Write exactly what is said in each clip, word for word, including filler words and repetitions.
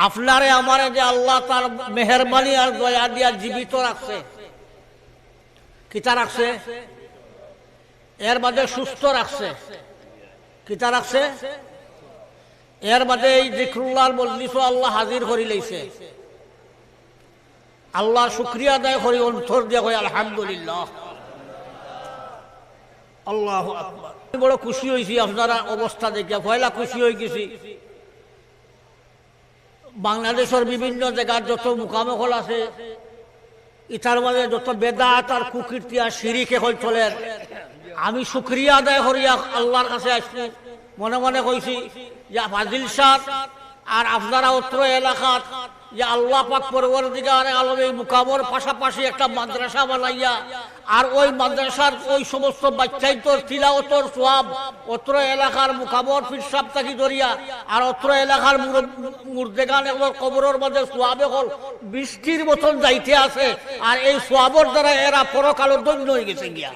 আপনারে আমারে যে আল্লাহ তার মেহেরবানি আর দয়া দিয়া জীবিত রাখছে, কিতা রাখছে? এর বাদে সুস্থ রাখছে। কিতা রাখছে? এর বাদে এই জিক্রুল্লাহর মজলিসও আল্লাহ হাজির করি লইছে। আল্লাহর শুকরিয়া আদায় করি, অন্তর দিয়া কই, "আলহামদুলিল্লাহ।" আল্লাহু আকবার। আমি বড় খুশি হইছি আপনারা অবস্থা দেখিয়া, পয়লা খুশি হই গেছি। বাংলাদেশর বিভিন্ন জাগার যত মুকাম অকল আছে, ইতার মাঝে যত বেদাত আর কুকীর্তি আর শিরিক অকল চলের, আমি শুকরিয়া আদায় করিয়া আল্লাহর কাছে আইছি। মনে মনে কইছি যে ফাজিল সাব আর আপনারা অত্র এলাকাত যে আল্লাহ পাক পরওয়ারদিগার আলম এই মুকামর পাশাপাশি একটা মাদ্রাসা বানাইয়া, আর ওই মাদ্রাসার ওই সমস্ত বাচ্চাইন্তর তিলাওতর সওয়াব অত্র এলাকার মুকামর পীর সাব থাকি ধরিয়া আর অত্র এলাকার মুরব-, মুর্দেগান অকলর কবরর মাঝে সওয়াব অকল বৃষ্টির মতন যাইতে আছে। আর এই সওয়াবর দ্বারা এরা পরকালো ধন্য হয়ে গেছে গিয়া।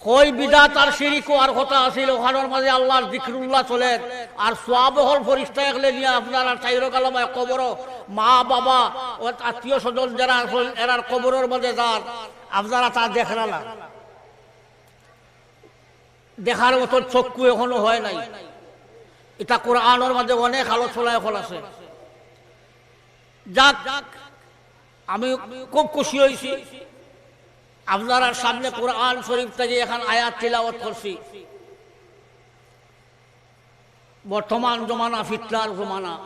কই বিদাত আর শিরিক অওয়ার কথা আছিল, ওখানর মাঝে আল্লাহর জিক্রুল্লাহ চলের, আর সওয়াব অকল ফিরিস্তা অকলে নিয়া আপনারা চাইরো কালামায় কবরো, মা বাবা, ও আত্মীয় স্বজন যারা আছইন, এরার কবরর মাঝে যার, আপনারা তা দেখরা না। দেখার মতো চক্ষু এখনো হয় নাই। ইটা কোরআনর মাঝে অনেক আলোচনা অকল আছে। যাক, আমি খুব খুশি হইছি। আপনারার সামনে কোরআন শরীফ থাকি এখান আয়াত তিলাওয়াত করছি। বর্তমান জমানা ফিতনার জমানা,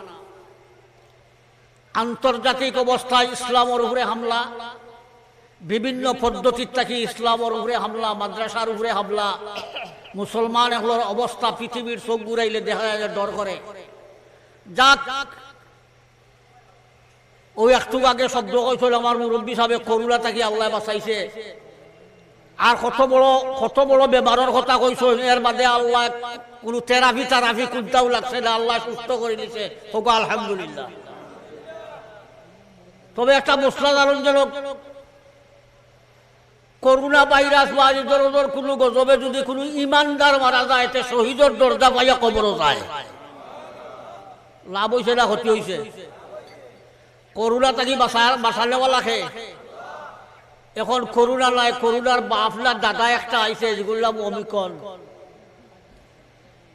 আন্তর্জাতিক অবস্থায় ইসলামর উপরে হামলা, বিভিন্ন পদ্ধতির থাকি ইসলামর উপরে হামলা, মাদ্রাসার উপরে হামলা, মুসলমান অকলর অবস্থা পৃথিবীর চোখ ঘুরাইলে দেখা যায় যে ডর করে। যাক, ওই একটু আগে শব্দ কইছিল আমার মুরব্বী সাহেব, করোনা থাকি আল্লাহ বাঁচাইছে। আর কত বড়, কত বড় বেমারর কথা কইছিল, এর বাদে আল্লাহ কোনো থেরাপি তারাপি কোনটাও লাগছে না, আল্লাহ সুস্থ করি দিছে। হোক আলহামদুলিল্লাহ। তবে একটা মশলা ধারণ যেন করোনা ভাইরাস বা এই ধরনের কোনো গজবে যদি কোনো ইমানদার মারা যায়, তে শহীদর দরজা পাইয়া কবরো যায়। লাভ হইছে না ক্ষতি হইছে? করোনা থাকি বাঁচা-, বাঁচানেওয়ালা কে? এখন করোনা নাই, করোনার বাফলা দাদা একটা আইছে, যেগুর নাম অমিক্রন।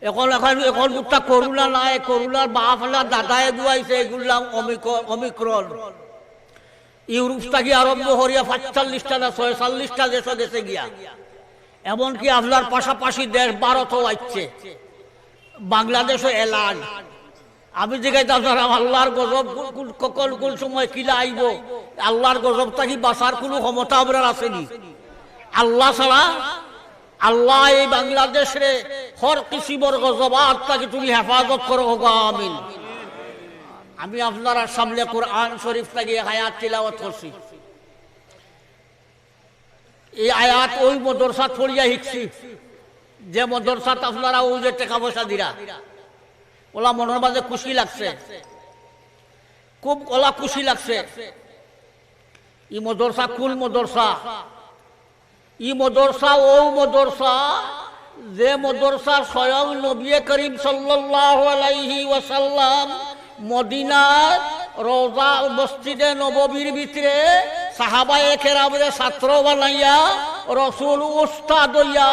এখন, এখন, এখন বুঝতা করোনা নাই, করোনার বাফলা দাদা এগু আইছে, এগুর নাম অমিক-, অমিক্রন। ইউরোপ থাকি আরম্ভ করিয়া পাঁচচল্লিশটা না ছয়চল্লিশটা দেশও গেছে গিয়া। এমনকি আপনার পাশাপাশি দেশ ভারতও আইছে, বাংলাদেশও এলান। আমি জিগাইতাম, আপনারা আল্লাহর গজব কোন, কোন, কখন, কোন সময় কিলা আইব? আল্লাহর গজব থাকি বাঁচার কোনো ক্ষমতা আমরার আছে নি? আল্লাহ ছাড়া, আল্লাহ এই বাংলাদেশরে হর কিসিমর গজবাত থাকি তুমি হেফাজত করো, হোক আমিন। আমি আপনারার সামনে কোরআন শরীফ থাকি এক আয়াত তিলাওয়াত করছি। এই আয়াত ওই মাদ্রাসাত পড়িয়া শিখছি, যে মাদ্রাসাত আপনারা ওই যে টেকা পয়সা দিরা, ওলা মনর মাঝে খুশি লাগছে, খুব ওলা খুশি লাগছে। ই মাদ্রাসা কোন মাদ্রাসা? ই মাদ্রাসা ও মাদ্রাসা, যে মাদ্রাসা স্বয়ং নবী করিম সাল্লাল্লাহু আলাইহি ওয়াসাল্লাম মদিনার রওজা মসজিদে নববীর ভিতরে সাহাবায়ে কেরামরে ছাত্র বানাইয়া রসুল উস্তাদ হইয়া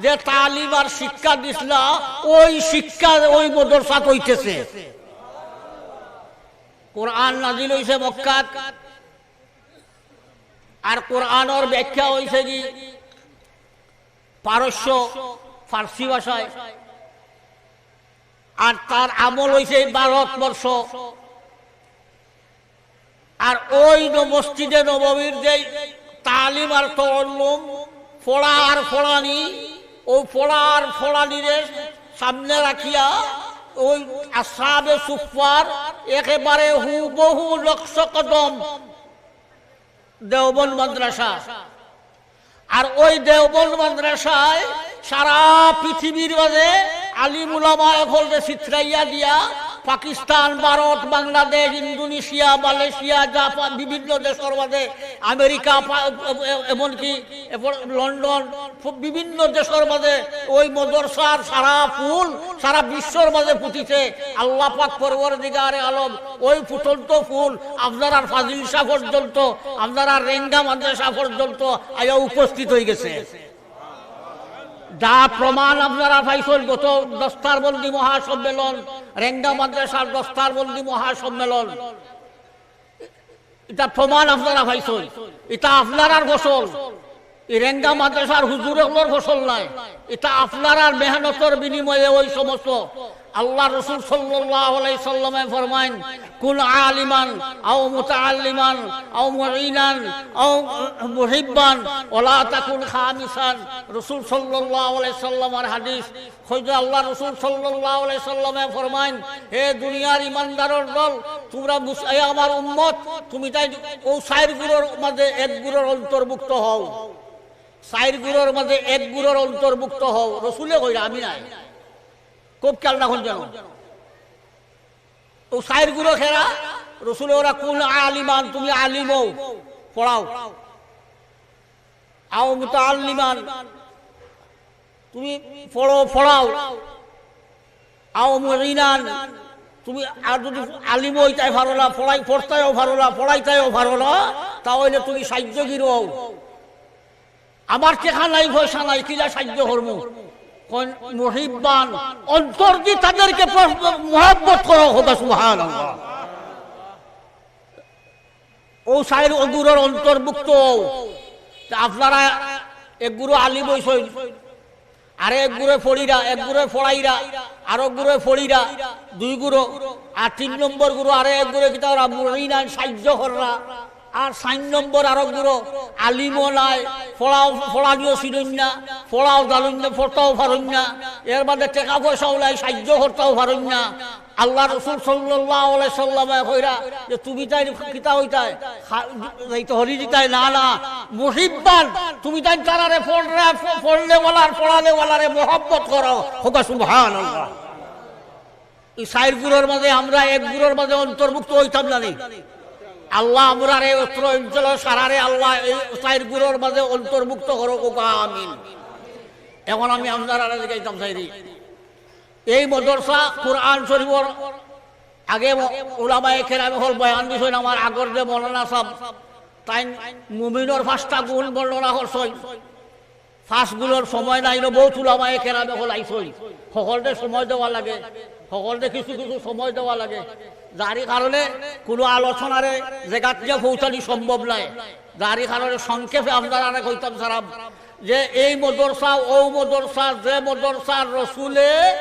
যে তালিম আর শিক্ষা দিছলা, ওই শিক্ষা ওই মাদ্রাসাত হইতেছে। কোরআন নাজিল হইছে মক্কাত, আর কোরআনর ব্যাখ্যা হইছে কি পারস্য, ফার্সি ভাষায়, আর তার আমল হইছে এই ভারতবর্ষ। আর ওই ন-, মসজিদে নববীর যে তালিম আর তাল্লুম, পড়া আর পড়ানি, ওই পড়া আর পড়ানিরে সামনে রাখিয়া ওই আসহাবে সুফফার একেবারে হুবহু নকশ কদম দেওবন্দ মাদ্রাসা। আর ওই দেওবন্দ মাদ্রাসায় সারা পৃথিবীর মাঝে আলিম উলামা অকলরে ছিতরাইয়া দিয়া পাকিস্তান, ভারত, বাংলাদেশ, ইন্দোনেশিয়া, মালয়েশিয়া, জাপান, বিভিন্ন দেশর মাঝে, আমেরিকা, পা-, এ-, এ-, এমনকি এরপর লন্ডন, ফু-, বিভিন্ন দেশর মাঝে ওই মাদ্রাসার সারা ফুল সারা বিশ্বর মাঝে ফুটিছে। আল্লাহ পাক পরওয়ারদিগারে আলম ওই ফুটন্ত ফুল আপনারার ফাজিল শাহ পর্যন্ত, আপনারার রেঙ্গা মাদ্রাসা পর্যন্ত আইয়া উপস্থিত অইগেছে। যা প্রমাণ আপনারা পাইছইন গত দস্তারবন্দি মহাসম্মেলন, রেঙ্গা মাদ্রাসার দস্তারবন্দি মহাসম্মেলন, ইটা প্রমাণ আপনারা পাইছইন। ইটা আপনারার ফসল, ই রেঙ্গা মাদ্রাসার হুজুর অকলর ফসল নায়। ইটা আপনারার মেহনতর বিনিময়ে ওই সমস্ত আল্লাহ রসুল সাল্লাল্লাহু আলাইহি সাল্লামে ফরমাইন, "কুন আলিমান আও মুতাআল্লিমান আও মুঈনান আও মুহিব্বান ওয়ালা তাকুন খামিসান।" রসুল সাল্লাল্লাহু আলাইহি সাল্লামর হাদিস। কইছে আল্লাহ রসুল সাল্লাল্লাহু আলাইহি সাল্লামে ফরমাইন, "হে দুনিয়ার ইমানদারর দল, তুমরা মুস-, এ আমার উম্মত, তুমি তাইন অউ চাইর গুরুর মাঝে এক গুরুর অন্তর্ভুক্ত হও।" চাইর গুরুর মাঝে এক গুরুর অন্তর্ভুক্ত হও। রসুলে কইরা, আমি নায়। খুব খেয়াল রাখইন যেন। অউ চাইর গুরু কেরা? রসুলে কইরা, "কুন আলিমান, তুমি আলিম অও, পড়াও। আও মুতাআল্লিমান, তুমি পড়ো, পড়াও। আও মুঈনান, তুমি আর যুদি আলিম অইতায় পারো না, পড়াই-, পড়তায়ও পারো না, পড়াইতায়ও পারো না, তা অইলে তুমি সাহায্যকারী অও। আমার টেকা নাই, পয়সা নাই, কিলা সাহায্য করমু?" কইন, "মুহিব্বান, অন্তর দি তাদেরকে প-, মহব্বত করো।" কউক্কা সুবহানাল্লাহ। অউ চাইর গুরুর অন্তর্ভুক্ত। তে আপনারা এক গুরু আলিম অইছইন, আরো এক গুরু পড়িরা, এক গুরু পড়াইরা, আরো গুরু পড়িরা, দুই গুরু, আর তিন নম্বর গুরু আরো এক গুরু কিতা করা, মুঈনান, সাহায্য কররা, আর চাইর নম্বর আরো গুরু আলিমও নায়, পড়াও, পড়ানিও চিনইন না, পড়াও জানইন না, পড়তাও পারইন না, এর বাদে টেকা পয়সাও নাই, সাহায্য করতাও পারইন না। আল্লাহ রসুল সাল্লাল্লাহু আলাইহি সাল্লামে কইরা যে, "তুমি তাইন কিতা অইতায়? খা-, যাইতে হরি দিতায়?" না, না, মুহিব্বান, তুমি তাইন তারারে পড়রা-, প-, পড়নেওয়ালার, পড়ানেওয়ালারে মহব্বত করো। কউক্কা সুবহানাল্লাহ। ই চাইর গুরুর মাঝে আমরা এক গুরুর মাঝে অন্তর্ভুক্ত অইতাম না নি? আল্লাহ আমরারে অত্র অঞ্চলর সারারে আল্লাহ এই চাইর গুরুর মাঝে অন্তর্ভুক্ত করো, কউক্কা আমিন। এখন আমি আপনারারে জিগাইতাম চাইরি, এই মাদ্রাসা কোরআন শরীফর আগে ম-, উলামায়ে কেরাম অকল বয়ান দিছইন, আমার আগর যে মৌলানা সাব, তাইন মুমিনর পাঁচটা গুণ বর্ণনা করছইন। পাঁচ গুণর সময় নাই, ইনো বউত উলামায়ে কেরাম অকল আইছইন, হকলরে সময় দেওয়া লাগে, হকলরে কিছু কিছু সময় দেওয়া লাগে, যার কারণে কুনু আলোচনারে জাগাত গিয়া পৌঁছানি সম্ভব নায়। যার কারণে সংক্ষেপে আপনারারে কইতাম সারাম যে এই মাদ্রাসা, অউ মাদ্রাসা, যে মাদ্রাসার রসুলে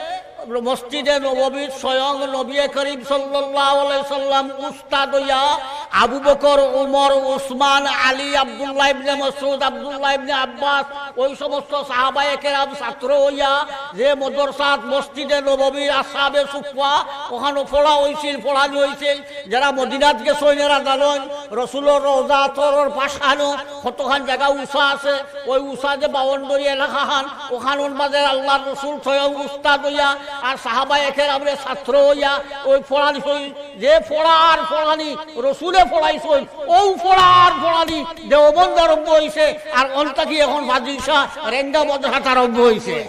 মসজিদে নববীত স্বয়ং নবী করিম সাল্লাল্লাহু আলাইহি সাল্লাম উস্তাদ অইয়া আবু বকর, উমর, উসমান, আলী, আব্দুল্লাহ ইবনে মাসউদ, আব্দুল্লাহ ইবনে আব্বাস, ওই সমস্ত সাহাবায়ে কেরাম ছাত্র অইয়া যে মাদ্রাসাত মসজিদে নববীর আসহাবে সুফফা ওখানো পড়া অইছিল, পড়ানি অইছিল, যারা মদিনাত গেছইন এরা জানইন, রসুলর রওজা আতহরর পাশখানো কতখান জাগা উঁচা আছে, ওই উঁচা যে বাউন্ডারি এলাকাখান, ওখানোর মাঝে আল্লাহর রসুল স্বয়ং উস্তাদ অইয়া আর সাহাবায়ে কেরামরে ছাত্র অইয়া ওই পড়ানি অই-, যে পড়া আর পড়ানি রসুলে পড়াইছইন, অউ পড়া আর পড়ানি দেওবন্দ আরম্ভ অইছে, আর অন থাকি এখন ফাজিল শাহ রেঙ্গা মাদ্রাসাত আরম্ভ অইছে।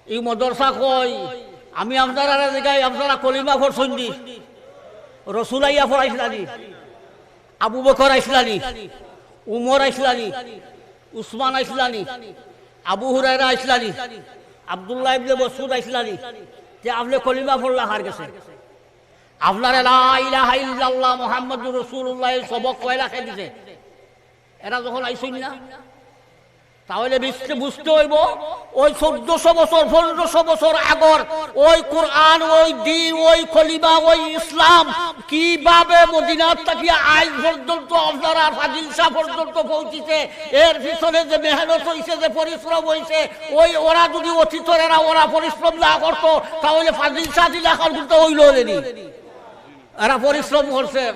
ই মাদ্রাসা কই? আমি আপনারারে জিগাই, আপনারা কলিমা পড়ছইন নি? রসুল আইয়া পড়াইছলা নি? আবু বকর আইছলা নি? উমর আইছলা নি? উসমান আইছলা নি? আবু হুরায়রা আইছলা নি? আব্দুল্লাহ ইবনে মাসউদ আইছলা নি? তে আপনে কলিমা পড়লা কার গেছে? আপনারে লা ইলাহা ইল্লাল্লাহ মুহাম্মাদুর রাসূলুল্লাহ এই সবক পয়লা কে দিছে? এরা যখন আইছইন না, তাহলে বুঝতে, বুঝতে অইবো, ওই চৌদ্দশো বছর, পনেরোশো বছর আগর ওই কোরআন, ওই দ্বীন, ওই কলিমা, ওই ইসলাম কিভাবে মদিনাত থাকিয়া আইজ পর্যন্ত আপনারার ফাজিল শাহ পর্যন্ত পৌঁছিছে, এর পিছনে যে মেহনত অইছে, যে পরিশ্রম অইছে, ওই ওরা যদি অতীতর এরা ওরা পরিশ্রম না করতো, তাহলে ফাজিল শাহ দিলা খান কিন্তু অইলো নি। এরা পরিশ্রম করছে,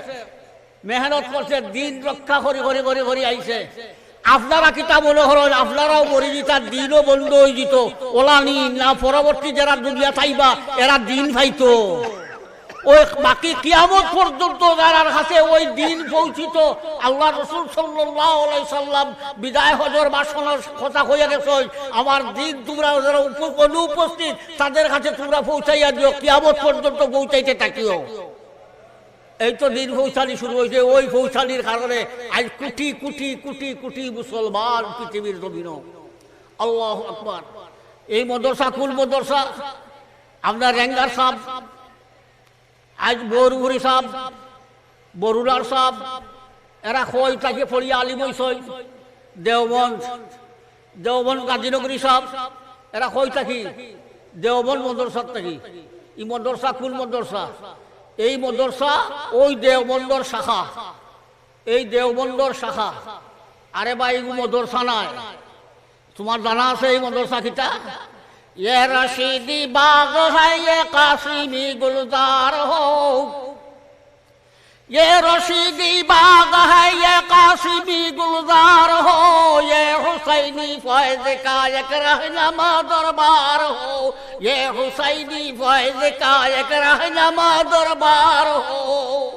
মেহনত করছে, দ্বীন রক্ষা করি, করি, করি, করি আইছে। আপনারা কিতা মনে করইন, আপনারাও মরি যিতা, দিনও বন্ধ অইযিতো? অলা নি না, পরবর্তী যেরা দুনিয়াত আইবা, এরা দিন পাইতো। ওই বাকি কিয়ামত পর্যন্ত যারার কাছে ওই দিন পৌঁছিতো, আল্লার রসুল সাল্লাল্লাহু আলাইহি সাল্লাম বিদায় হজর ভাষণর কথা কইয়া গেছইন, "আমার দিন তুমরা যেরা উপ-, অনুপস্থিত, তাদের কাছে তুমরা পৌঁছাইয়া দিও, কিয়ামত পর্যন্ত পৌঁছাইতে থাকিও।" এই তো দিন পৌঁছানি শুরু অইছে, ওই পৌঁছানির কারণে আইজ কুটি কুটি কুটি কুটি মুসলমান পৃথিবীর জমিনো। আল্লাহু আকবার। এই মাদ্রাসা, কুন মাদ্রাসা? আপনার রেঙ্গার সাব, আইজ বরুগুড়ি সাব, বরুলার সাব, এরা কই থাকি পড়িয়া আলিম অইছইন? দেওবন্দ। দেওবন্দ গাজীনগরী সাব, এরা কই থাকি? দেওবন্দ মাদ্রাসাত থাকি। ই মাদ্রাসা কুন মাদ্রাসা? এই মাদ্রাসা ওই দেওবন্দর শাখা, এই দেওবন্দর শাখা। আরে ভাই, ইগু মাদ্রাসা নায়। তুমার জানা আছে এই মাদ্রাসা কিতা? "ইয়ে রশিদি বাগ হ্যায়, ইয়ে কাসিমি গুলজার হো।" یہ رشیدی باغ ہے، یہ قاسمی گلزار ہو، یہ حسینی فیض کا یک رہنما دربار ہو، یہ حسینی فیض کا یک رہنما دربار ہو۔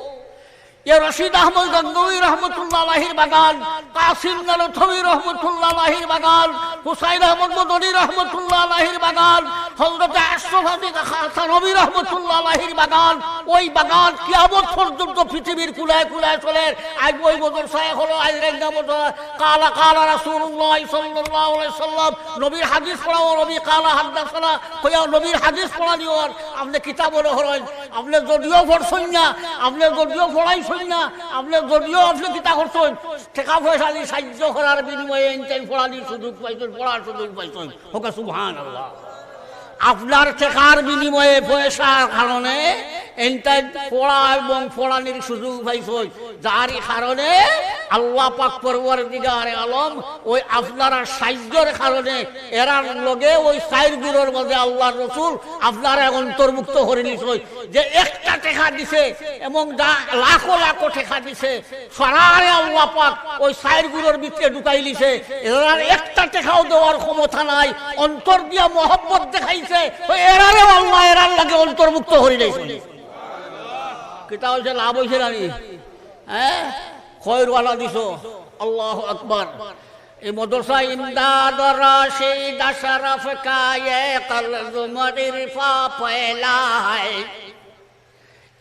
یہ رشید احمد گنگوہی رحمت اللہ علیہر বাগান, কাসিম নানুতুবি রহমতুল্লাহ আলাইহির বাগান, হুসাইন আহমদ মদনী রহমতুল্লাহ আলাইহির বাগান, হযরত আশরাফ আলী থানভী রহমতুল্লাহ আলাইহির বাগান, ওই বাগান কিয়ামত পর্যন্ত পৃথিবীর কুলায় কুলায় চলের। আইজ ওই মাদ্রাসায় হলো, আইজ রেঙ্গা মাদ্রাসা, কালা কালা রাসূলুল্লাহ সাল্লাল্লাহু আলাইহি ওয়াসাল্লাম, নবীর হাদিস পড়াও, নবী কালা হাদ্দাসানা কইয়া নবীর হাদিস পড়ানি অর। আপনে কিতা মনে করইন, আপনে যদিও পড়ছইন না, আপনে যদিও পড়াইছইন না, আপনে যদিও আপনে কিতা করছইন, টেকা পয়সা দি সাইয্য করার বিনিময়ে এইনতাইন পড়ানির সুযোগ পাইছইন, পড়ার সুযোগ পাইছইন। হোক সুবহানাল্লাহ। আপনার টেকার বিনিময়ে পয়সার কারণে এইনতাইন পড়া এবং পড়ানির সুযোগ পাইছইন, যার কারণে আল্লাহ পাক পরওয়ারদিগারে আলম ওই আপনারার সাইয্যর কারণে এরার লগে ওই চাইর গুরুর মাঝে আল্লাহর রসুল আপনারারে অন্তর্ভুক্ত করি নিছইন। যে একটা টেকা দিছে এবং যা লাখো লাখো টেকা দিছে, সারারে আল্লাহ পাক ওই চাইর গুরুর ভিতরে ঢুকাই লিছে। এরার একটা টেকাও দেওয়ার ক্ষমতা নাই, অন্তর দিয়া মহব্বত দেখাইছে, তো এরারেও আল্লাহ এরার লগে অন্তর্ভুক্ত করি নিছইন। কিতা অইছে, লাভ অইছে না নি? হ্যাঁ, খয়র ওয়ালা দিছো। আল্লাহু আকবার। এই মাদ্রাসা ইমদাদ রশিদ আশরাফ কা ইয়ে কলজুম ইরফা পয়লা হ্যায়।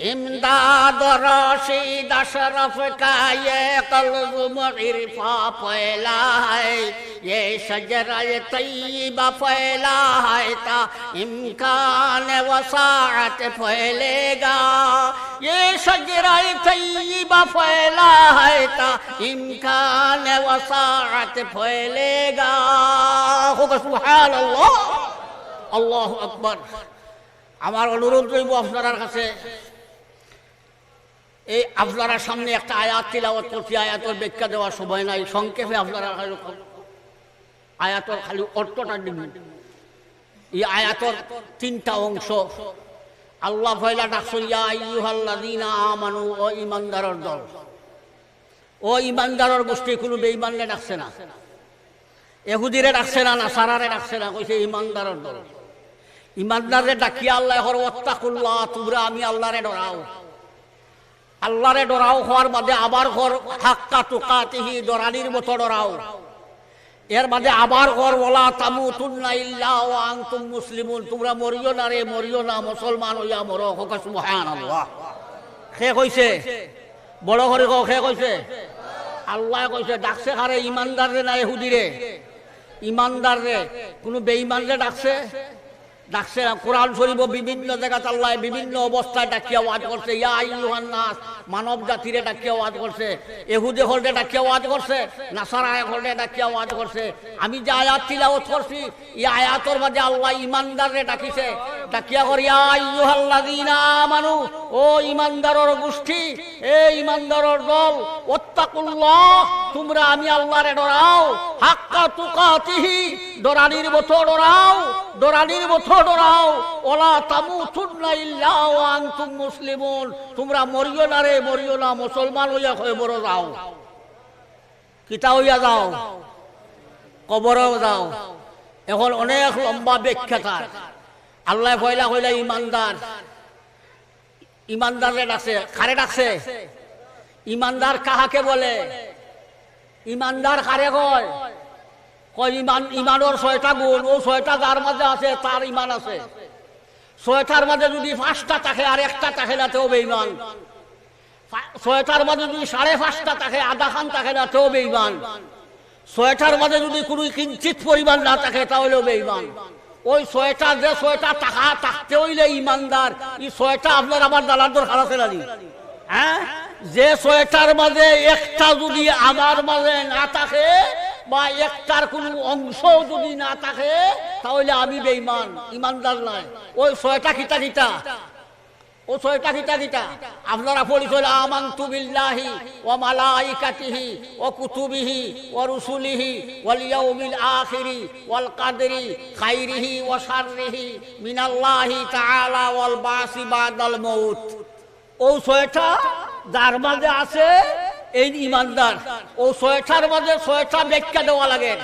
امداد رشید اشرف کا یہ قلزم عرفاں پھیلا ہے، یہ شجرہ طیبہ پھیلا ہے تا امکان وساعت پھیلے گا۔ یہ شجرہ طیبہ پھیلا ہے تا امکان وساعت پھیلے گا۔ ہوگا سبحان اللہ، اللہ اکبر۔ আমার অনুরোধ রইব আপনারার কাছে, এই আপনারার সামনে একটা আয়াত তিলাওয়াত করছি, আয়াতর ব্যাখ্যা দেওয়ার সময় নাই, সংক্ষেপে আপনারার কাছে আয়াতর খালি অর্থটা দিব। এই আয়াতর তিনটা অংশ। আল্লাহ পয়লা ডাকছইন, "ইয়া আইয়ুহাল্লাযীনা আমানু", ও ইমানদারর দল। ও ইমানদারর গোষ্ঠী, কুনু বেইমানরে ডাকছে না, এহুদিরে ডাকছে না, নাসারারে ডাকছে না, কইছে ইমানদারর দল। ইমানদাররে ডাকিয়া আল্লায় কর, "ওয়াত্তাকুল্লাহ", তুমরা আমি আল্লারে ডরাও। আল্লারে ডরাও কওয়ার বাদে আবার কর, "হাক্কা তুকাতিহি", ডরানির মতো ডরাও। এর বাদে আবার কর, "ওয়ালা তামুতুন্না ইল্লা ওয়া আনতুম মুসলিমুন", তুমরা মরিও না রে, মরিও না, মুসলমান অইয়া মরো। হোক সুবহানাল্লাহ। কে কইছে? বড় করি কও, কে কইছে? আল্লায় কইছে। ডাকছে কারে? ইমানদাররে না এহুদিরে? ইমানদাররে। কুনু বেইমানরে ডাকছে? ডাকছে না। কোরআন শরীফো বিভিন্ন জাগাত আল্লায় বিভিন্ন অবস্থায় ডাকিয়া ওয়াজ করছে। ইয়া আইয়ুহান নাস, মানব জাতিরে ডাকিয়া ওয়াজ করছে। এহুদি অকলরে ডাকিয়া ওয়াজ করছে, নাসারা অকলরে ডাকিয়া ওয়াজ করছে। আমি যে আয়াত তিলাওয়াত করছি, ই আয়াতর মাঝে আল্লায় ইমানদাররে ডাকিছে, ডাকিয়া কর, "ইয়া আইয়ুহাল্লাযীনা আমানু", ও ইমানদারর গোষ্ঠী, এ ইমানদারর দল, "ওয়াত্তাকুল্লাহ", তুমরা আমি আল্লারে ডরাও, "হাক্কা তুকাতিহি", ডরানির মতো ডরাও, ডরানির মতো ডরাও, "ওয়ালা তামুতুন্না ইল্লা ওয়া আনতুম মুসলিমুন", তুমরা মরিও না রে, মরিও না, মুসলমান অইয়া কবরো যাও। কিতা অইয়া যাও, কবরো যাও। এখন অনেক লম্বা ব্যাখ্যা তার। আল্লায় পয়লা কইলা ইমানদার। ইমানদাররে ডাকছে, কারে ডাকছে? ইমানদার কাহাকে বলে? ইমানদার কারে কয়? কয় ইমান, ইমানর ছয়টা গুণ, অউ ছয়টা যার মাঝে আছে, তার ইমান আছে। ছয়টার মাঝে যুদি পাঁচটা থাকে আর একটা থাকে না, তেও বেইমান। পা-, ছয়টার মাঝে যুদি সাড়ে পাঁচটা থাকে, আধাখান থাকে না, তেও বেইমান। ছয়টার মাঝে যুদি কুনু কিঞ্চিত পরিমাণ না থাকে, তাহলেও বেইমান। অউ ছয়টা, যে ছয়টা থাকা, থাকতে অইলে ইমানদার, ই ছয়টা আপনার আমার জানার দরকার আছে না নি? হ্যাঁ? যে ছয়টার মাঝে একটা যুদি আমার মাঝে না থাকে, বা একটার কুনু অংশ যুদি না থাকে, তাহলে আমি বেইমান, ইমানদার নায়। অউ ছয়টা কিতা কিতা? অউ ছয়টা কিতা কিতা? আপনারা পড়ছইন, আমানতু বিল্লাহি ওয়া মালাইকাতিহি ওয়া কুতুবিহি ওয়া রুসুলিহি ওয়াল ইয়াউমিল আখিরি ওয়াল কাদরি খাইরিহি ওয়া শাররিহি মিনাল্লাহি তাআলা ওয়াল বাসি বাদাল মাউত। অউ ছয়টা যার মাঝে আছে, এইন ইমানদার। অউ ছয়টার মাঝে ছয়টা ব্যাখ্যা দেওয়া লাগে।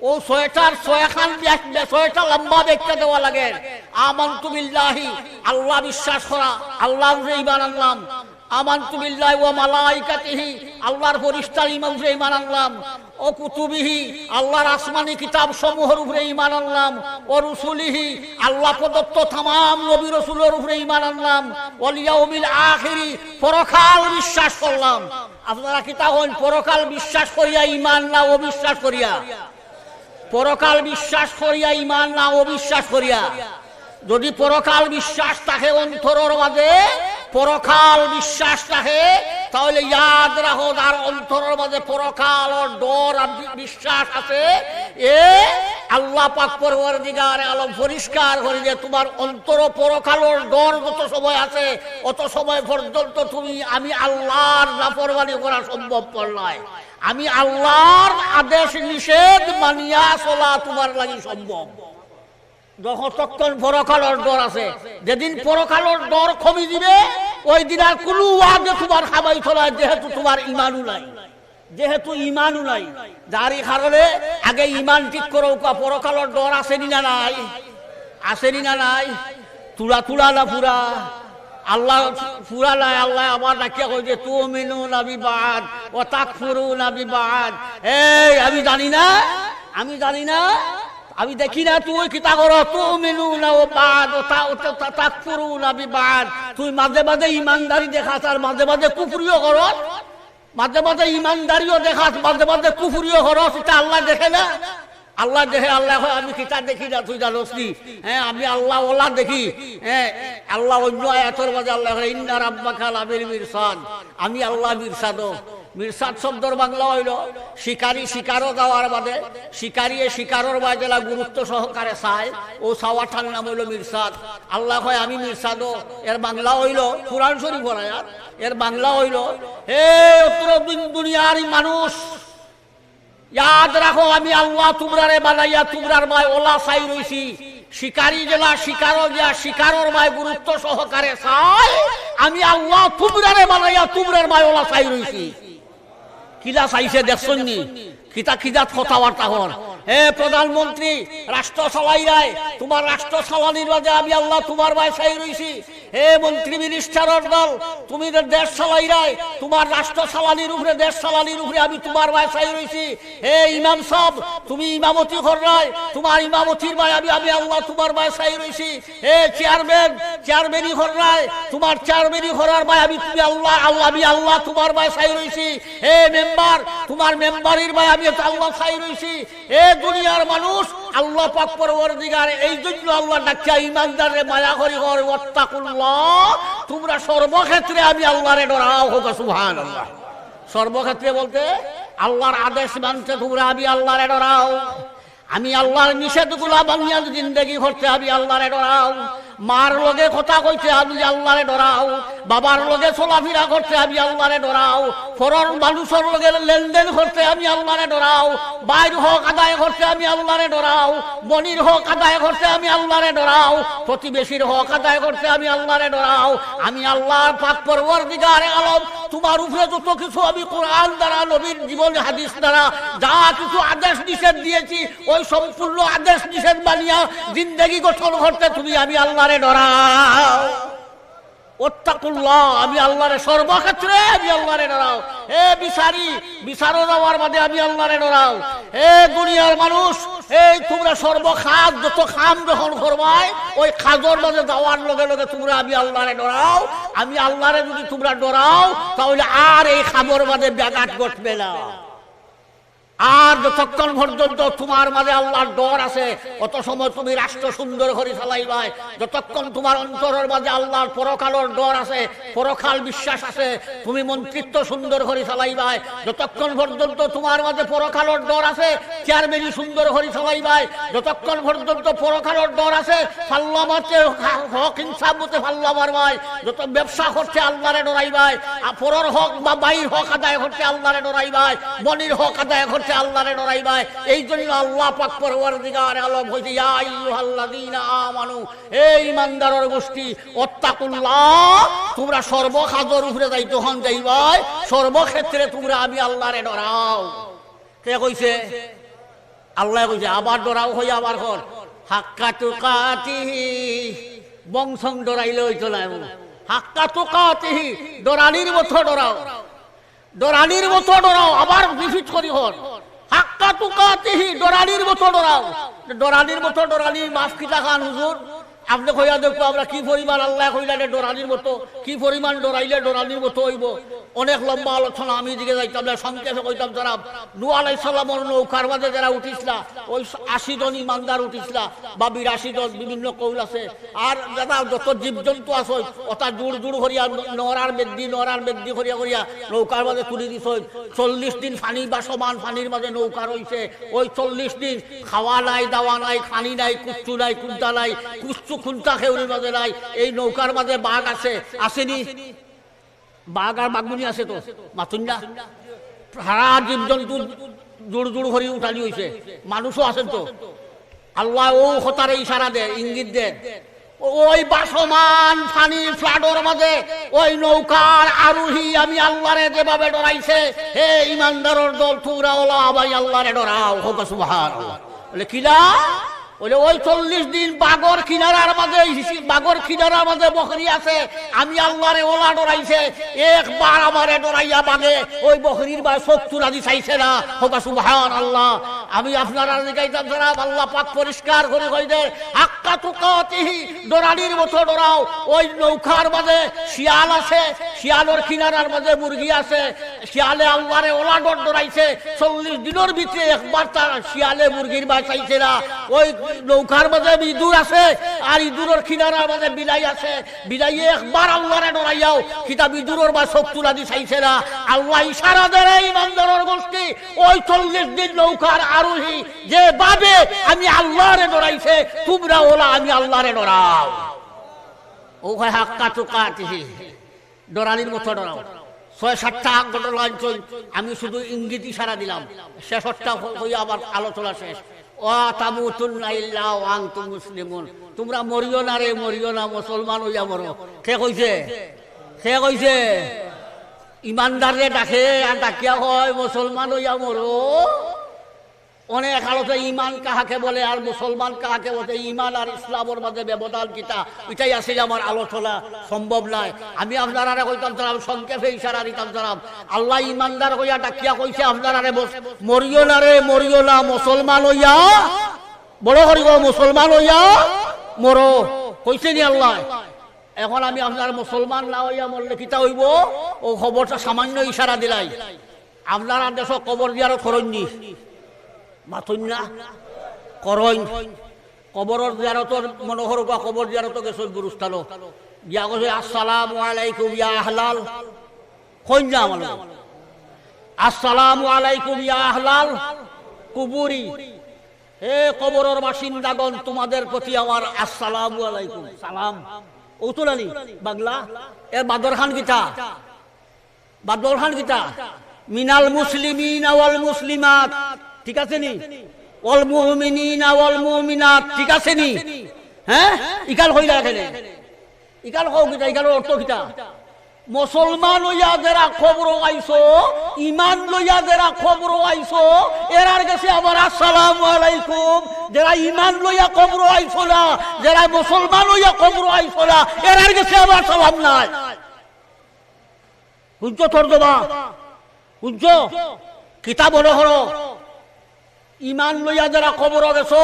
অউ ছয়টার ছয়খান ব্যাখ-, ছয়টা লম্বা ব্যাখ্যা দেওয়া লাগে। আমানতু বিল্লাহি, আল্লাহ বিশ্বাস করা, আল্লাহর উপরে ঈমান আনলাম। আমানতু বিল্লাহি ওয়া মালাইকাতিহি, আল্লাহর ফিরিস্তার ইমান উপরে ঈমান আনলাম। ওয়া কুতুবিহি, আল্লাহর আসমানি কিতাব সমূহর উপরে ঈমান আনলাম। ওয়া রুসুলিহি, আল্লাহ প্রদত্ত তামাম নবী রসুলর উপরে ঈমান আনলাম। ওয়াল ইয়াউমিল আখিরি, পরকাল বিশ্বাস করলাম। আপনারা কিতা কইন, পরকাল বিশ্বাস করিয়া ঈমান না অবিশ্বাস করিয়া? পরকাল বিশ্বাস করিয়া ঈমান না অবিশ্বাস করিয়া? যুদি পরকাল বিশ্বাস থাকে অন্তরর মাঝে, পরকাল বিশ্বাস থাকে, তাহলে ইয়াদ রাখো, যার অন্তরর মাঝে পরকালর ডর আর বি-, বিশ্বাস আছে, এ আল্লাহ পাক পরওয়ারদিগারে আলম পরিষ্কার করি যে তুমার অন্তরো পরকালর ডর যত সময় আছে, অত সময় পর্যন্ত তুমি আমি আল্লাহর নাফরমানি করা সম্ভবপর নায়। আমি আল্লাহর আদেশ নিষেধ মানিয়া চলা তুমার লাগি সম্ভব। যতক্ষণ পরকালর ডর আছে, যেদিন পরকালর ডর কমি দিবে, ওই দিন আর কুনু ওয়াজে তুমার কাম অইতো নায়, যেহেতু তুমার ঈমানও নাই, যেহেতু ঈমানও নাই। যার ই কারণে আগে ঈমান ঠিক করো, পরকালর ডর আছে নি না নাই? আছে নি না নাই? তুলা তুলা না পুরা? আল্লাহ পুরা নায়, আল্লাহ আবার ডাকিয়া কই যে, "তুমিনুনা বিবাদ ওয়া তাকফুরুনা বিবাদ।" এই, আমি জানি না, আমি জানি না, আমি দেখি না তুই কিতা করো, তুমিনুনা ও বাদ, ও তা-, ও তা-, তা-, তাকফুরুনা বিবাদ। তুই মাঝে মাঝে ইমানদারি দেখাস আর মাঝে মাঝে কুফরিও করস, মাঝে মাঝে ইমানদারিও দেখাস, মাঝে মাঝে কুফরিও করস, ইটা আল্লাহ দেখে না? আল্লাহ দেখে, আল্লাহ কয়, "আমি কিতা দেখি না, তুই জানোস নি? হ্যাঁ, আমি আল্লাহ ওলা দেখি।" হ্যাঁ, আল্লাহ অন্য আয়াতর মাঝে আল্লাহ কয়, "ইন্না রাব্বাকা লাবিল মিরসাদ।" আমি আল্লাহ মিরসাদো। মিরসাদ শব্দর বাংলা অইলো শিকারি, শিকারো যাওয়ার বাদে শিকারিয়ে শিকারর বায় যেলা গুরুত্ব সহকারে চায়, ও চাওয়াটার নাম অইলো মিরসাদ। আল্লাহ কয়, "আমি মিরসাদো।" এর বাংলা অইলো, কুরআন শরীফর আয়াত, এর বাংলা অইলো, "হে অত্র দুন-, দুনিয়ার মানুষ, ইয়াদ রাখো, আমি আল্লাহ তুমরারে বানাইয়া তুমরার বায় ওলা চাই রইছি।" শিকারি যেলা শিকারো গিয়া শিকারর বায় গুরুত্ব সহকারে চায়, আমি আল্লাহ তুমরারে বানাইয়া তুমরার বায় ওলা চাই রইছি। কিলা চাইছে দেখছইন নি? কিতা কিজাত কথাবার্তা কর। হে প্রধানমন্ত্রী, রাষ্ট্র চালাইরায়, তুমার রাষ্ট্র চালানির মাঝে আমি আল্লাহ তুমার বায় চাই রইছি। হে মন্ত্রী মিনিস্টারর দল, তুমি যে দেশ চালাইরায়, তুমার রাষ্ট্র চালানির উপরে, দেশ চালানির উপরে আমি তুমার বায় চাই রইছি। হে ইমাম সাব, তুমি ইমামতি কররায়, তুমার ইমামতির বায় আমি, আমি আল্লাহ তুমার বায় চাই রইছি। হে চেয়ারম্যান, চেয়ারম্যানি কররায়, তুমার চেয়ারম্যানি করার বায় আমি, তুমি আল্লাহ, আল্লাহ, আমি আল্লাহ তুমার বায় চাই রইছি। হে মেম্বার, তুমার মেম্বারির বায় আমি আল্লাহ চাই রইছি। হে দুনিয়ার মানুষ, আল্লাহ পাক পরওয়ারদিগার এই জন্য আল্লাহ ডাকিয়া ইমানদাররে মায়া করি কর, "ওয়াত্তাকুল্লাহ", তুমরা সর্বক্ষেত্রে আমি আল্লাহরে ডরাও, কউক্কা সুবহানাল্লাহ। সর্বক্ষেত্রে বলতে আল্লাহর আদেশ মানতে তুমরা আমি আল্লাহরে ডরাও। আমি আল্লাহর নিষেধগুলা মানিয়া জিন্দেগি করতে আমি আল্লাহরে ডরাও। মার লগে কথা কইতে আমি আল্লাহরে ডরাও, বাবার লগে চলাফিরা করতে আমি আল্লাহরে ডরাও, পরর মানুষর লগে লেনদেন করতে আমি আল্লাহরে ডরাও, ভাইর হক আদায় করতে আমি আল্লাহরে ডরাও, বইনর হক আদায় করতে আমি আল্লাহরে ডরাও, প্রতিবেশীর হক আদায় করতে আমি আল্লাহরে ডরাও। আমি আল্লাহ পাক পরওয়ারদিগারে আলম তোমার উপরে যত কিছু আমি কোরআন দ্বারা, নবীর জীবন হাদিস দ্বারা যা কিছু আদেশ নিষেধ দিয়েছি, ওই সম্পূর্ণ আদেশ নিষেধ মানিয়া জিন্দেগি গঠন করতে তুমি আমি আল্লাহরে ডরাও। ওয়াত্তাকুল্লাহ, আমি আল্লাহরে, সর্বক্ষেত্রে আমি আল্লাহরে ডরাও। হে বিচারি, বিচারো যাওয়ার বাদে আমি আল্লাহরে ডরাও। হে দুনিয়ার মানুষ, এই তোমরা সর্বকাজ, যত কাম যখন করবায়, ওই কাজর মাঝে যাওয়ার লগে লগে তোমরা আমি আল্লাহরে ডরাও। আমি আল্লাহরে যদি তোমরা ডরাও, তাহলে আর এই কামর মাঝে ব্যাঘাত ঘটবে না। আর যতক্ষণ পর্যন্ত তোমার মাঝে আল্লাহর ডর আছে, অত সময় তুমি রাষ্ট্র সুন্দর করি চালাইবায়। যতক্ষণ তোমার অন্তরর মাঝে আল্লাহর পরকালর ডর আছে, পরকাল বিশ্বাস আছে, তুমি মন্ত্রিত্ব সুন্দর করি চালাইবায়। যতক্ষণ পর্যন্ত তোমার মাঝে পরকালর ডর আছে, চেয়ারম্যানি সুন্দর করি চালাইবায়। যতক্ষণ পর্যন্ত পরকালর ডর আছে, ফাল্লা মারতে, হক ইনসাফ মতে ফাল্লা মারবায়। যত ব্যবসা করতে আল্লাহরে ডরাইবায়, আর পরর হক বা বাইর হক আদায় করতে আল্লাহরে ডরাইবায়, বনির হক আদায় করতে আল্লাহরে ডরাইবায়। এই জন্য আল্লাহ পাক পরওয়ারদিগার আলম কইছে, ইয়া আইয়ুহাল্লাযীনা আমানু, হে ইমানদারর গোষ্ঠী, ওয়াত্তাকুল্লাহ, তোমরা সর্বকাজর উপরে যাইতে হন যাইবায়, সর্বক্ষেত্রে তোমরা আমি আল্লাহরে ডরাও। কে কইছে? আল্লায় কইছে, আবার ডরাও, কই আবার কর, হাক্কা তুকাতিহি, বংশং ডরাইলে অইতো না। হাক্কা তুকাতিহি, ডরানির মতো ডরাও, ডরানির মতো ডরাও। আবার রিপিট করি কর, হাক্কা তুকাতিহি, ডরানির মতো ডরাও। ডরানির মতো ডরানি, মাফ কিতা খান হুজুর? আপনে কইয়া দেখো, আমরা কি পরিমাণ, আল্লায় কইলা যে ডরানির মতো, কি পরিমাণ ডরাইলে ডরানির মতো অইবো। অনেক লম্বা আলোচনা, আমি এদিকে যাইতাম না, সংক্ষেপে কইতাম যারা নূহ আলাইহিস সালামর নৌকার মাঝে যারা উঠিছলা, ওই আশি জন ইমানদার উঠিছলা, বা বিরাশি জন, বিভিন্ন কৌল আছে। আর যারা যত জীবজন্তু আছে, ওটা জুড় জুড় করিয়া ন-, নরার বেদ্দি, নরার বেদ্দি করিয়া করিয়া নৌকার মাঝে তুলি দিছইন। চল্লিশ দিন পানি বা সমান পানির মাঝে নৌকা রইছে। ওই চল্লিশ দিন খাওয়া নাই, দাওয়া নাই, পানি নাই, কুচ্ছু নাই, কুন্তা নাই, কুচ্ছু কুন্তা খেউরির মাঝে নাই। এই নৌকার মাঝে বাঘ আছে, আছেনি? বাঘ আর বাঘুনি আছে তো, মাতুন না? সারা জীবজন্তু জুড় জুড় করি উঠানি হইছে, মানুষও আছেন তো। আল্লায় অউ কথারে ইশারা দেয়, ইঙ্গিত দেয়। ওই ভাসমান পানির ফ্লাডর মাঝে ওই নৌকার আরোহী আমি আল্লাহরে যেভাবে ডরাইছে, হে ইমানদারর দল, তোমরা ওলা আমি আল্লাহরে ডরাও। কউক্কা সুবহানাল্লাহ। বলে, কিলা? বলে, ওই চল্লিশ দিন বাঘর কিনারার মাঝে, বাঘর কিনারার মাঝে বকরি আছে, আমি আল্লাহরে ওলা ডরাইছে, একবার আমারে ডরাইয়া বাঘে ওই বকরির বায় চোখ তুলা দি চাইছে না। কউক্কা সুবহানাল্লাহ। আমি আপনারারে জিগাইতাম যারা, আল্লাহ পাক পরিষ্কার করি কই দে, হাক্কা তুকাতিহি, ডরানির মতো ডরাও। ওই নৌকার মাঝে শিয়াল আছে, শিয়ালর কিনারার মাঝে মুরগি আছে, শিয়ালে আল্লাহরে ওলা ডর ডরাইছে, চল্লিশ দিনর ভিতরে একবার তার শিয়ালে মুরগির বায় চাইছে না। ওই নৌকার মাঝে ইঁদুর আছে, আর ইঁদুরর কিনারার মাঝে বিলাই আছে, বিলাইয়ে একবার আল্লাহরে ডরাইয়াও কিতা ইঁদুরর বায় চোখ তুলা দি চাইছে না। আল্লায় ইশারা দেয়, ইমানদারর গোষ্ঠী, ওই চল্লিশ দিন নৌকার আরোহী যেভাবে আমি আল্লাহরে ডরাইছে, তোমরা ওলা আমি আল্লাহরে ডরাও। ও হয় হাক্কা তুকাতিহি। ডরানির মতো ডরাও। ছয় সাতটা ঘটনা আনছইন, আমি শুধু ইঙ্গিত ইশারা দিলাম, শেষরটা হ-, হইয়া আবার আলোচনা শেষ। ওয়া তামুতুন্না ইল্লা ওয়া আনতুম মুসলিমুন। তোমরা মরিও না রে, মরিও না, মুসলমান হইয়া মরো। কে কইছে? কে কইছে? ইমানদাররে ডাকে আর ডাকিয়া কয়, মুসলমান হইয়া মরো। অনেক আলোচনা, ইমান কাহাকে বলে আর মুসলমান কাহাকে বলে, ইমান আর ইসলামর মাঝে ব্যবধান কিতা, এটাই আসলে আমার আলোচনা, সম্ভব নয়। আমি আপনারারে কইতাম চাইলাম, সংক্ষেপে ইশারা দিতাম চাইলাম, আল্লায় ইমানদার কইয়া ডাকিয়া কইছে আপনারারে, বস-, মরিও না রে, মরিও না, মুসলমান হইয়া, বড় করি কও, মুসলমান হইয়া মরো। কইছে নি আল্লায়? এখন আমি আপনার মুসলমান না হইয়া মরলে কিতা হইব? ও খবরটা সামান্য ইশারা দিলাই। আপনারা দেশো কবর জিয়ারত করইন নি? মাতইন না? করইন। কবরর জিয়ারতর মনে করো বা কবর জিয়ারতো গেছইন গুরুস্থানো। গিয়া কইছে, "আসসালামু আলাইকুম ইয়া আহলাল।" কইন না আমার লগে। "আসসালামু আলাইকুম ইয়া আহলাল কুবুরি।" হে কবরর বাসিন্দাগণ, তোমাদের প্রতি আমার আসসালামু আলাইকুম। সালাম। অউ তো নানি বাংলা? এর বাদর খান কিতা? বাদর খান কিতা? মিনাল মুসলিমিনা ওয়াল মুসলিমাত, ঠিক আছে নি? ওয়াল মুমিনিনা ওয়াল মুমিনাত, ঠিক আছে নি? হ্যাঁ, ইকাল কইলা কেনে? ইকাল কও কিতা? ইকালর অর্থ কিতা? মুসলমান অইয়া যেরা কবরো আইছো, ইমান লইয়া যেরা কবরো আইছো, এরার গেছে আবার আসসালামু আলাইকুম। যেরা ইমান লইয়া কবরো আইছো না, যেরা মুসলমান অইয়া কবরো আইছো না, এরার গেছে আবার সালাম নাই। বুঝছো তর্জমা? বুঝছো? কিতাব মনে করো। ইমান লইয়া যেরা কবরো গেছো,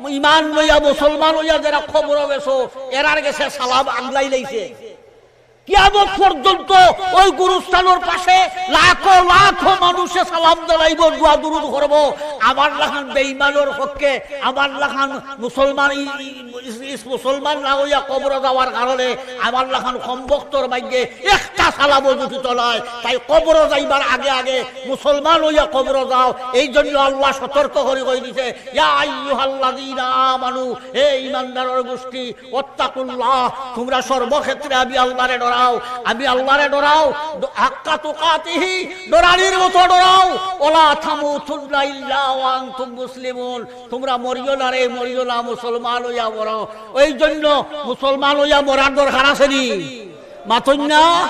ইমান লইয়া মুসলমান অইয়া যেরা কবরো গেছো, এরার গেছে সালাম আগলাই লাইছে। কিয়ামত পর্যন্ত ওই গুরুস্থানর পাশে লাখো লাখো মানুষে সালাম জানাইবো, দোয়া দুরুদ করবো। আমার লাখান বেঈমানর পক্ষে, আমার লাখান মুসলমান, ই-, ই-, ইস-, ইস-, মুসলমান না অইয়া কবরো যাওয়ার কারণে আমার লাখান কমবখতর ভাগ্যে একটা সালামও জুটিত নায়। তাই কবরো যাইবার আগে আগে মুসলমান অইয়া কবরো যাও। এই জন্য আল্লাহ সতর্ক করি কই দিছে, ইয়া আইয়ুহাল্লাযীনা আমানু, হে ইমানদারর গোষ্ঠী, ওয়াত্তাকুল্লাহ, তোমরা সর্বক্ষেত্রে আমি আল্লাহরে ডরাও, আমি আল্লাহরে ডরাও, দ-, হাক্কা তুকাতিহি, ডরানির মতো ডরাও। ওয়ালা তামুতুন্না ইল্লা ওয়া আনতুম মুসলিমুন, তোমরা মরিও না রে, মরিও না মুসলমান অইয়া মরো। ওই জন্য মুসলমান অইয়া মরার দরকার আছে নি? মাতইন না?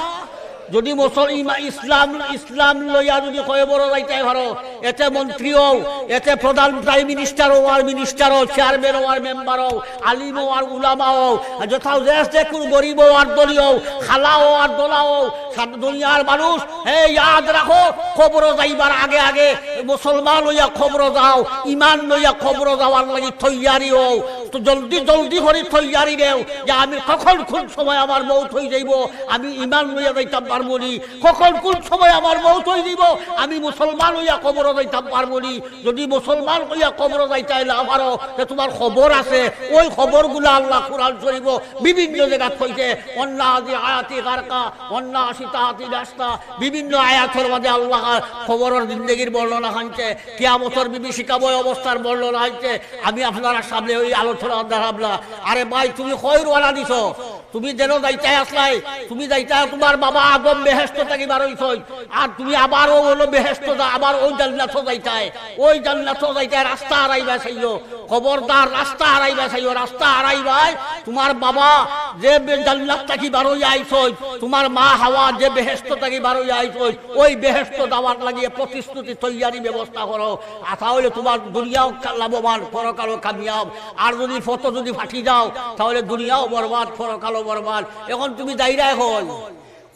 যদি মুসল-, ইমা-, ইসলাম, ইসলাম লইয়া যদি কবরো যাইতায় পারো, এতে মন্ত্রী অও, এতে প্রধান, প্রাইম মিনিস্টার অও আর মিনিস্টার অও, চেয়ারম্যান অও আর মেম্বার অও, আলিম অও আর উলামা অও, আর যথাও যে, যে কুন গরিব অও আর ধনী অও, খালা অও আর দোলা অও, সারা দুনিয়ার মানুষ, হে ইয়াদ রাখো, কবরো যাইবার আগে আগে মুসলমান অইয়া কবরো যাও, ইমান লইয়া কবরো যাওয়ার লাগি তৈয়ারি অও। তো জলদি জলদি করি তৈয়ারি নেও যে আমি কখন কুন সময় আমার মউত অই যাইবো, আমি ইমান লইয়া যাইতাম পারমু নি, কখন কুন সময় আমার মউত অই যাইবো, আমি মুসলমান অইয়া কবরো যাইতাম পারমু নি। যদি মুসলমান অইয়া কবরো যাইতায় না পারো, তে তুমার কবর আছে, ওই কবরগুলা আল্লাহ কুরআন শরীফো বিভিন্ন জাগাত কইছে, ওয়ান্নাজিআতি গারকা, ওয়ান্নাশিতাতি নাশতা, বিভিন্ন আয়াতর মাঝে আল্লাহ কবরর জিন্দেগির বর্ণনা আনছে, কিয়ামতর বিভীষিকাময় অবস্থার বর্ণনা আনছে। আমি আপনারার সামনে ওই আলোচনা দাঁড়াবলা। আরে ভাই, তুমি কই রওয়ানা দিছো? তুমি যেন যাইতায় আছলায়, তুমি যাইতায়, তুমার বাবা আদম বেহেশত থাকি বার অইছইন, আর তুমি আবার অউ অইলো বেহেশত যা, আবার অউ জান্নাতো যাইতায়, অউ জান্নাতো যাইতায়, রাস্তা হারাইবায় চাইও। খবরদার, রাস্তা হারাইবায় চাইও, রাস্তা হারাইবায়। তুমার বাবা যে বে-, জান্নাত থাকি বার অইয়া আইছইন, তুমার মা হাওয়া যে বেহেশত থাকি বার অইয়া আইছইন, ওই বেহেশত যাওয়ার লাগি প্রতিশ্রুতি তৈয়ারি ব্যবস্থা করো। আর তাহলে তুমার দুনিয়াও কা-, লাভবান, পরকালও কামিয়াব। আর যদি পথ যদি ফাটি যাও, তাহলে দুনিয়াও বরবাদ, পরকালও বরবাদ। এখন তুমি যাইরায় কই?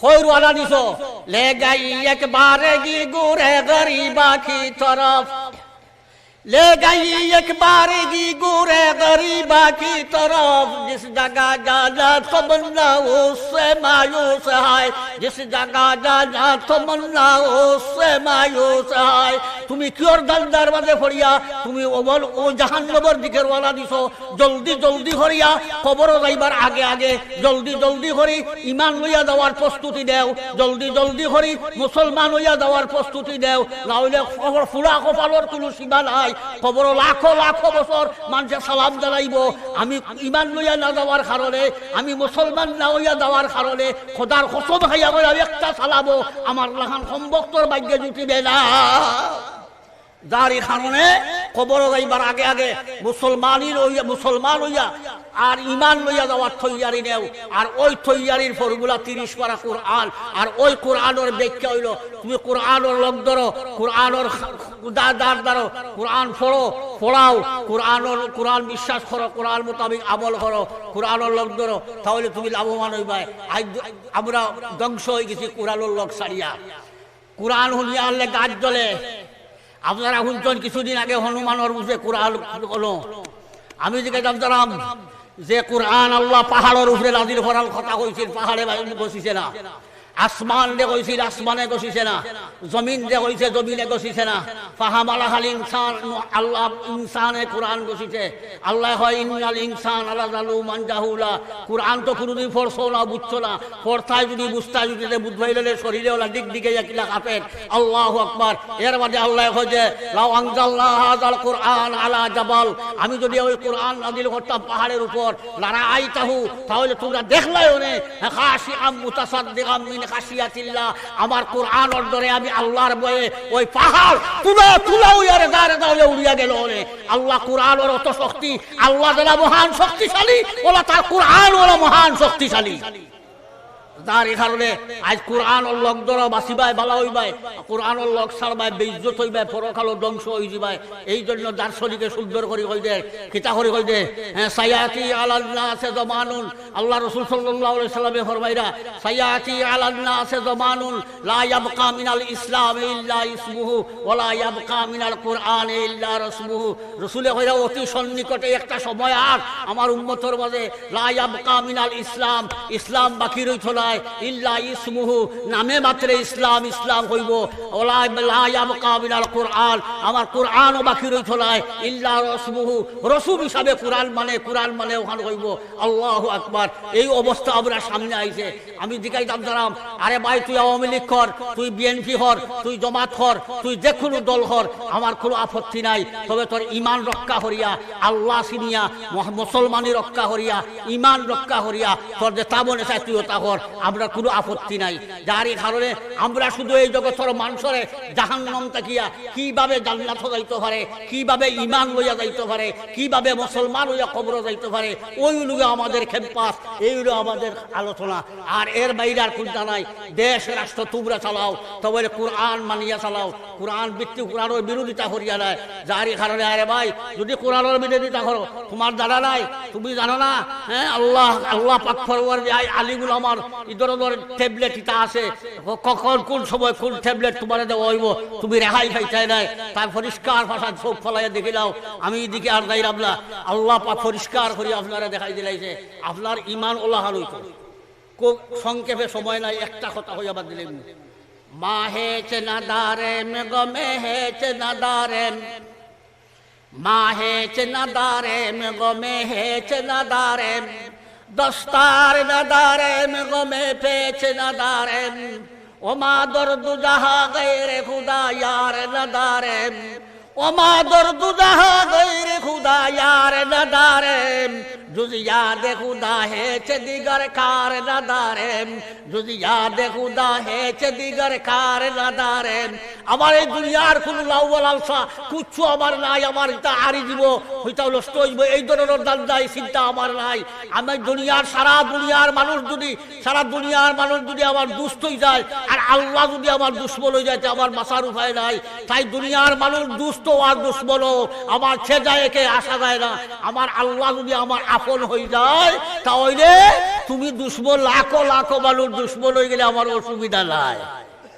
কই রওয়ানা দিছো? লে গই এক বারগি গুরে গরিবা কি তরফ। লে গই এক বারগি গুরে গরিবা কি তরফ, জিস জাগা জানা তমন্না উসসে মায়ুস হায়, জিস জাগা জানা তমন্না উসসে মায়ুস হায়। তুমি কিওর ধান্দার মাঝে পড়িয়া তুমি অউ জাহান্নামর দিকে রওয়ানা দিছো? জলদি জলদি করিয়া কবরো যাইবার আগে আগে জলদি জলদি করি ইমান লইয়া যাওয়ার প্রস্তুতি নেও, জলদি জলদি করি মুসলমান অইয়া যাওয়ার প্রস্তুতি নেও, না অইলে কবর ফুড়া কপালর কুনু সীমা নাই। কবরো লাখো লাখো বছর মানষে সালাম জানাইবো। আমি ইমান লইয়া না যাওয়ার কারণে, আমি মুসলমান না অইয়া যাওয়ার কারণে খোদার কসম খাইয়া কইরাম, একটা সালামও আমার লাখান কমবখতর ভাগ্যে জুটিবে না। যার ই কারণে কবরো যাইবার আগে আগে মুসলমানির অইয়া, মুসলমান অইয়া আর ইমান লইয়া যাওয়ার তৈয়ারি নেও। আর ওই তৈয়ারির ফর্মুলা তিরিশ পারা কোরআন, আর ওই কোরআনর ব্যাখ্যা অইলো তুমি কোরআনর লগ ধরো, কোরআনর দা-, দাঁড় ধরো, কোরআন পড়ো, পড়াও, কোরআনর, কোরআন বিশ্বাস করো, কোরআন মোতাবেক আমল করো, কোরআনর লগ ধরো, তাহলে তুমি লাভবান অইবায়। আজ আমরা ধ্বংস অই গেছি কোরআনর লগ ছাড়িয়া। কোরআন হুনিয়া আনলে গাছ জ্বলে। আপনারা হুনছইন কিছুদিন আগে হনুমানর উপরে কোরআন হলো। আমি জিজ্ঞাসা করলাম যে কোরআন আল্লাহ পাহাড়র উপরে নাজিল করার কথা কইছিল, পাহাড়ে বা-, গছিছে না। আসমানরে কইছিল, আসমানে গছিছে না। জমিনরে কইছে, জমিনে গছিছে না। ফাহামালাহাল ইনসান, আল্লাহ ইনসানে কোরআন গছিছে। আল্লায় কয়, "ইন্নাল ইনসানা লাজালুমান জাহুলা।" কোরআন তো কুনুদিন পড়ছো না, বুঝছো না। পড়তায় যদি, বুঝতায় যদি, তে বুঝবায় লে শরীরে ওলা দিক দিকে একলা কাঁপের। আল্লাহু আকবার। এর বাদে আল্লায় কয় যে, "লাউ আনজালনা হাযাল কুরআন আলা জাবাল।" আমি যদি ওই কোরআন নাজিল করতাম পাহাড়ের উপর, লারাআইতাহু, তাহলে তোমরা দেখলায় অনে, খাশিআম মুতাসাদ্দিকাম মিন খাশিয়াতিল্লাহ। আমার কোরআনর ডরে আমি আল্লাহর ভয়ে ওই পাহাড় তুলা তুলা অইয়া রেজা রেজা অইয়া উড়িয়া গেলো অনে। আল্লাহ কোরআনর অত শক্তি, আল্লাহ যেলা মহান শক্তিশালী, ওলা তার কোরআন ওলা মহান শক্তিশালী। যার এই কারণে আজ কোরআনর লগ ধরো, বাঁচিবায়, বালা অইবায়, কোরআনর লগ ছাড়বায়, বেইজ্জত অইবায়, পরকালো ধ্বংস অইযিবায়। এই জন্য দার্শনিকে সুন্দর করি কইদের, কিতা করি কইদে, হ্যাঁ, সায়াতি আলান নাসে জামানুন, আল্লাহ রসুল সাল্লাল্লাহু আলাইহি সাল্লামে ফরমাইরা, সায়াতি আলান নাসে জামানুন লা ইয়াবকা মিনাল ইসলাম ইল্লা ইসমুহু ওয়া লা ইয়াবকা মিনাল কুরআন ইল্লা রাসমুহু। রসুলে কইরা, অতি সন্নিকটে একটা সময় আর আমার উম্মতর মাঝে লা ইয়াবকা মিনাল ইসলাম, ইসলাম বাকি রইতো নায়, ইল্লা ইসমুহু, নামে মাত্রে ইসলাম, ইসলাম কইবো। ওয়া লা, লা ইয়াবকা মিনাল কুরআন, আমার কুরআনও বাকি রইতো নায়, ইল্লা রাসমুহু, রসুম হিসাবে কুরআন মানে, কুরআন মানে অখান কইবো। আল্লাহু আকবার। এই অবস্থা আমরার সামনে আইছে। আমি জিকাইতাম তারাম, "আরে ভাই, তুই আওয়ামী লীগ কর, তুই বিএনপি কর, তুই জমাত কর, তুই যে কুনু দল কর, আমার কুনু আপত্তি নাই। তবে তোর ইমান রক্ষা করিয়া, আল্লাহ চিনিয়া, মহ-, মুসলমানি রক্ষা করিয়া, ইমান রক্ষা করিয়া, তোর যেতা মনে চায় তুই অতা কর, আমরার কুনু আপত্তি নাই।" যার এই কারণে আমরা শুধু এই জগতর মানষরে জাহান্নাম থাকিয়া কিভাবে জান্নাতো যাইতো পারে, কিভাবে ইমান লইয়া যাইতো পারে, কিভাবে মুসলমান অইয়া কবরো যাইতো পারে, ওই অইলো আমাদের campus, এই অইলো আমাদের আলোচনা। আর এর বাইরে আর কুনতা নাই। দেশ রাষ্ট্র তুমরা চালাও, তবে কোরআন মানিয়া চালাও, কোরআন ভিত্তিক, কোরআনর বিরোধিতা করিয়া নায়। যার এই কারণে, আরে ভাই, যদি কোরআনর বিরোধিতা করো, তুমার জানা নাই, তুমি জানো না, হ্যাঁ, আল্লাহ, আল্লাহ পাক ফরমার যে আই আলিমুল আমার ইদর ওদর tablet ইতা আছে, ক-, কখন কুন সময় কুন tablet তুমারে দেওয়া অইবো, তুমি রেহাই পাইতায় নায়। তাই পরিষ্কার ভাষায় চোখ ফালাইয়া দেখিলাও, আমি ইদিকে আর যাইরাম না। আল্লাহ পাক পরিষ্কার করি আপনারে দেখাই দিলাইছে, আপনার ইমান ওলাহান অইতো। খুব সংক্ষেপে, সময় নাই, একটা কথা কইয়া বাদ দিলাইমু। ماهیچ نداریم، غم هیچ نداریم. ماهیچ نداریم، غم هیچ نداریم. دستار نداریم، غم پیچ نداریم. و ما در دو جهان غیر خدا یار نداریم. و ما در دو جهان غیر خدا یار نداریم. جز یاد خدا هیچ دیگر کار نداریم. جز یاد خدا هیچ دیگر کار نداریم. আমার এই দুনিয়ার কুনু লাউ লালসা, কুচ্ছু আমার নাই, আমার ইতা হারি যিবো, ইতা নষ্ট অইবো, এই ধরনর ধান্দা, এই চিন্তা আমার নাই। আমি দুনিয়ার, সারা দুনিয়ার মানুষ যদি সারা দুনিয়ার মানুষ যদি আমার দুস্ত অইযায়, আর আল্লাহ যদি আমার দুশমন অইযায়, তে আমার বাঁচার উপায় নাই। তাই দুনিয়ার মানুষ দুস্ত আর দুশমন, আমার সে যায় একে আসা যায় না। আমার আল্লাহ যদি আমার আপন অইযায়, তা অইলে তুমি দুশমন, লাখো লাখো মানুষ দুশমন অইগেলে আমার অসুবিধা নাই,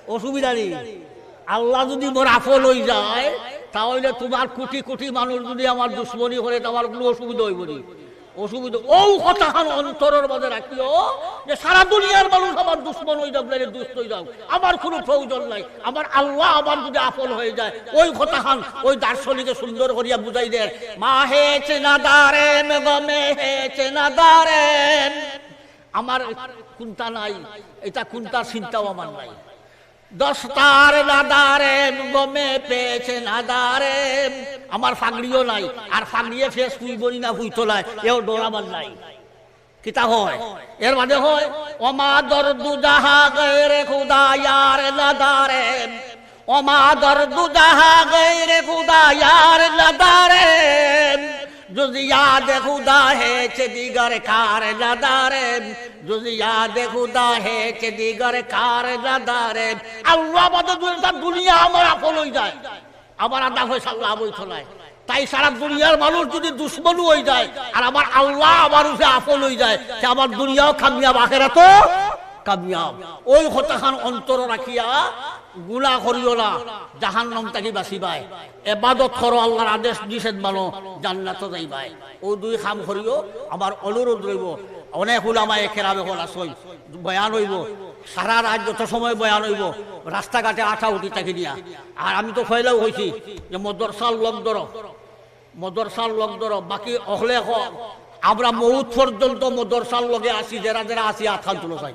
অসুবিধা নাই। আল্লাহ যদি মোর আপন অইযায়, তা অইলে তুমার কুটি কুটি মানুষ যদি আমার দুশমনি করে, তে আমার কুনু অসুবিধা অইবো নি? অসুবিধা, অউ কথাখান অন্তরর মাঝে রাখিও যে সারা দুনিয়ার মানুষ আমার দুশমন অইযাউক, নাইলে দুস্ত অইযাউক, আমার কুনু প্রয়োজন নাই। আমার আল্লাহ আমার যদি আপন অইযায়, অউ কথাখান অউ দার্শনিকে সুন্দর করিয়া বুঝাই দের। ماهیچ نداریم، غم هیچ نداریم. আমার কুন্তা নাই, ইতা কুন্তার চিন্তাও আমার নাই। دستار نداریم، غم پیچ نداریم. আমার ফাগড়িও নাই, আর ফাগড়িয়ে ফেস ফুইবো নি না ফুইতো নায়, এও ডর আমার নাই। কিতা কয়? এর বাদে কয়, و ما در دو جهان غیر خدا یار نداریم. و ما در دو جهان غیر خدا یار نداریم. جز یاد خدا هیچ دیگر کار نداریم. جز یاد خدا هیچ دیگر کار نداریم. আল্লাহ বাদে দুনিয়া, দুনিয়া আমার আপন অইযায়, আমার আধা পয়সা লাভ অইতো নায়। তাই সারা দুনিয়ার মানুষ যদি দুশমনও অইযায়, আর আমার আল্লাহ আমার উপরে আপন অইযায়, তে আমার দুনিয়াও কামিয়াব, আখেরাতও কামিয়াব। অউ কথাখান অন্তরো রাখিয়া গুনা করিও না, জাহান্নাম থাকি বাঁচিবায়। এবাদত করো, আল্লাহর আদেশ নিষেধ মানো, জান্নাতো যাইবায়। অউ দুই কাম করিও, আমার অনুরোধ রইবো। অনেক উলামায়ে কেরাম অকল আছইন, বয়ান অইবো, সারা রাইত যত সময় বয়ান অইবো, রাস্তাঘাটে আটাউটি থাকি নিয়া। আর আমি তো পয়লাও কইছি যে মদরসার লগ ধরো, মদরসার লগ ধরো, বাকি অকলে ক-, আমরা মউত পর্যন্ত মদরসার লগে আছি, যেরা যেরা আছি আতখান তুলো চাই।